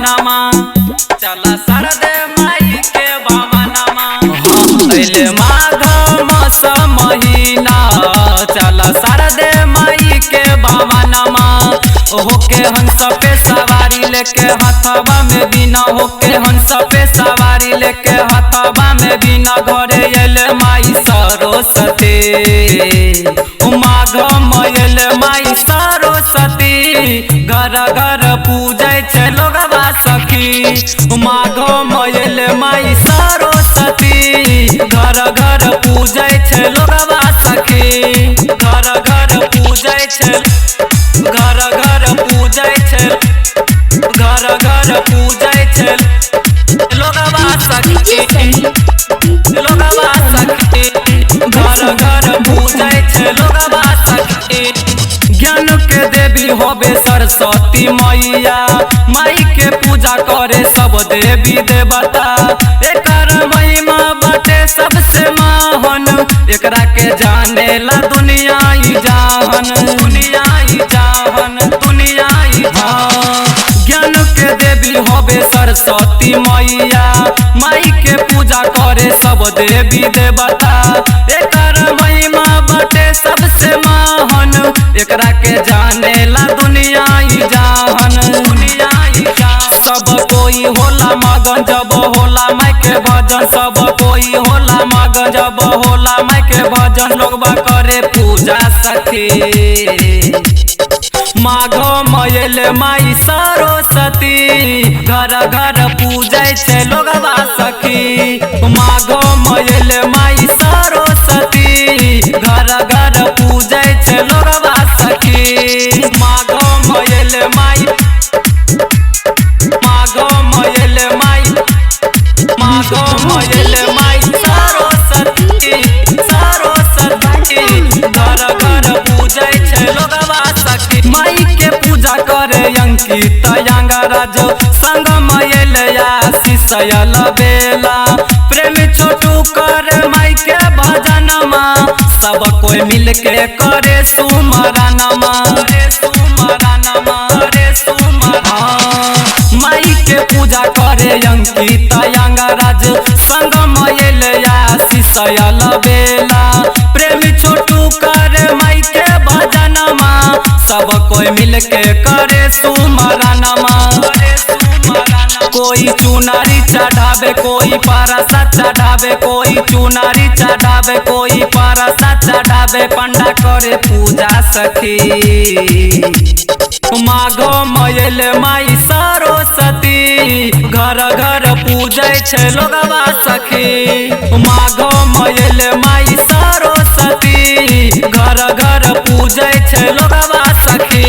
भवनमा, चला शारदे माई के भवनमा। अइले माघ मास महीना, चला शारदे माई के भवनमा। होके हंस पे सवारी लेके हाथवा में बिना, होके हंस पे सवारी लेके हाथवा में बिना, घरे अइले माई सरस्वती। माघ मयल माई सरस्वती, घर घर पूजै छै लोगवा सखी। माघ मयल माई सरस्वती, घर घर पूजै छै लोगवा सखी। घर घर पूजै छै, घर घर पूजै छै, घर घर पूजै छै लोगवा सखी, लोगवा सखी। घर घर पूजै छै लोगवा सखी। ज्ञान के देवी होबे सरस्वती मैया, माई के पूजा करे सब देवी देवता। एकर महिमा बाटे सबसे महान, एकरा के जाने ला दुनिया ई जहान, दुनिया ई जहान, दुनिया ई जहान। ज्ञान के देवी होबे सरस्वती मैया, माई के पूजा करे सब देवी देवता। एकर महिमा बाटे सबसे महान, एकरा के जाने ला दुनिया ई जहान, दुनिया ई जहान। सब कोई होला मगन जब होला माई के भजन, सब कोई होला मगन जब होला माई के भजन, लोगबा करे पूजा सखी। माघ मयल माई सरस्वती, घर घर पूजै छै लोगवा सखी। माघ मयल माई सरस्वती, घर घर पूजै छै लोगवा सखी। माघ मयल माई, माघ मयल माई, माघ मयल माई सरस्वती, सरस्वती, घर घर पूजै छै लोगवा सखी। माई के पूजा करे अंकित अंगराज, संग मयल आशीष बेला। प्रेम छोटू करे माई के भजनमा, सब कोई मिलके करे सुमरनमा, करे सुमरनमा, करे सुमरनमा। माई के पूजा करे अंकित अंगराज, संग मयल आशीष बेला। प्रेम छोटू करे माई के भजनमा, सब कोई मिलके करे सुमरनमा। कोई चुनारी चढ़ावे, कोई परसा चढ़ावे, कोई चुनारी चढ़ावे, कोई परसा चढ़ावे, पंडा करे पूजा सखी। माघ मयल माई सरस्वती, घर घर पूजै छै लोगवा सखी। माघ मयल माई सरस्वती, घर घर पूजै छै लोगवा सखी।